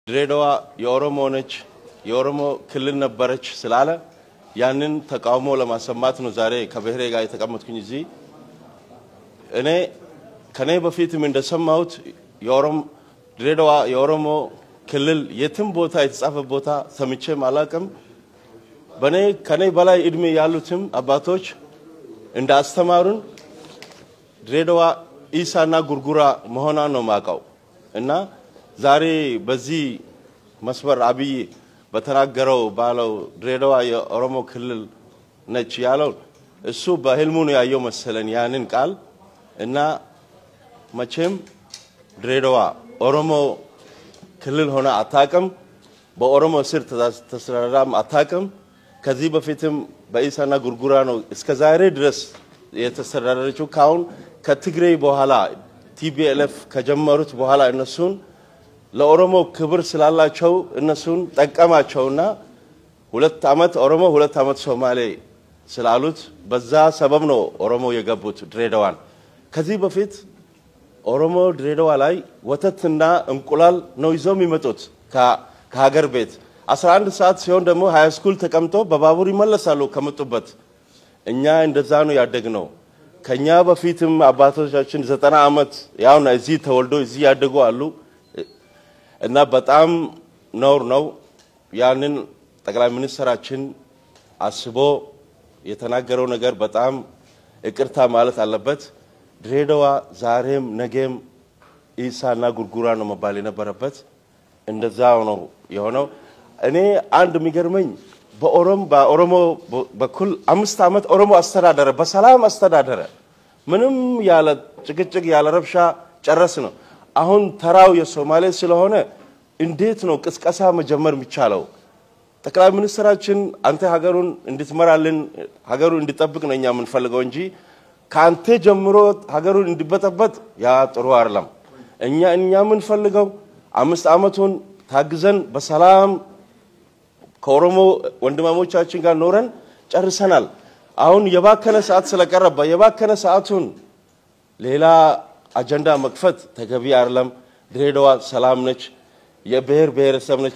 ድሬዳዋ የኦሮሞ ነች፣ የኦሮሞ ክልል ነበረች ስላለ ያንን ተቃውሞ ለማሰማት ነው ዛሬ ከብሔሬ ጋር የተቀመጥኩኝ እዚህ። እኔ ከኔ በፊትም እንደሰማሁት የኦሮሞ ድሬዳዋ የኦሮሞ ክልል የትም ቦታ የተጻፈ ቦታ ሰምቼም አላቅም። በኔ ከኔ በላይ እድሜ ያሉትም አባቶች እንዳስተማሩን ድሬዳዋ ኢሳና ጉርጉራ መሆኗን ነው ማቀው። እና ዛሬ በዚህ መስመር አብይ በተናገረው ባለው ድሬዳዋ የኦሮሞ ክልል ነች ያለው እሱ በህልሙ ነው ያየው መሰለን ያንን ቃል። እና መቼም ድሬዳዋ ኦሮሞ ክልል ሆነ አታቅም፣ በኦሮሞ ስር ተስተዳድራም አታቅም። ከዚህ በፊትም በኢሳና ጉርጉራ ነው እስከ ዛሬ ድረስ የተስተዳደረችው። ካሁን ከትግሬ በኋላ TPLF ከጀመሩት በኋላ እነሱን ለኦሮሞ ክብር ስላላቸው እነሱን ጠቀማቸውና 2 ዓመት ኦሮሞ 2 ዓመት ሶማሌ ስላሉት በዛ ሰበብ ነው ኦሮሞ የገቡት ድሬዳዋን። ከዚህ በፊት ኦሮሞ ድሬዳዋ ላይ ወተትና እንቁላል ነው ይዘው የሚመጡት ከሀገር ቤት። 11 ሰዓት ሲሆን ደግሞ high school ተቀምጦ በባቡር ይመለሳሉ ከመጡበት። እኛ እንደዛ ነው ያደግነው። ከኛ በፊትም አባቶቻችን 90 ዓመት ያው እዚህ ተወልዶ እዚህ ያደጉ አሉ። እና በጣም ነውር ነው። ያንን ጠቅላይ ሚኒስትራችን አስቦ የተናገረው ነገር በጣም ይቅርታ ማለት አለበት። ድሬዳዋ ዛሬም ነገም ኢሳና ጉርጉራ ነው መባል የነበረበት። እንደዛው ነው የሆነው። እኔ አንድ የሚገርመኝ በኦሮሞ በኩል 5 ዓመት ኦሮሞ አስተዳደረ፣ በሰላም አስተዳደረ፣ ምንም ያለ ጭቅጭቅ ያለ ረብሻ ጨረስ ነው። አሁን ተራው የሶማሌ ስለሆነ እንዴት ነው ቅስቀሳ መጀመር የሚቻለው? ጠቅላይ ሚኒስትራችን አንተ ሀገሩን እንድትመራልን ሀገሩን እንድጠብቅ ነው እኛ የምንፈልገው እንጂ ካንተ ጀምሮ ሀገሩን እንዲበጠበጥ ያ ጥሩ አይደለም። እኛ የምንፈልገው 5 ዓመቱን ታግዘን በሰላም ከኦሮሞ ወንድማሞቻችን ጋር ኖረን ጨርሰናል። አሁን የባከነ ሰዓት ስለቀረበ የባከነ ሰዓቱን ሌላ አጀንዳ መክፈት ተገቢ አይደለም። ድሬዳዋ ሰላም ነች፣ የብሔር ብሔረሰብ ነች።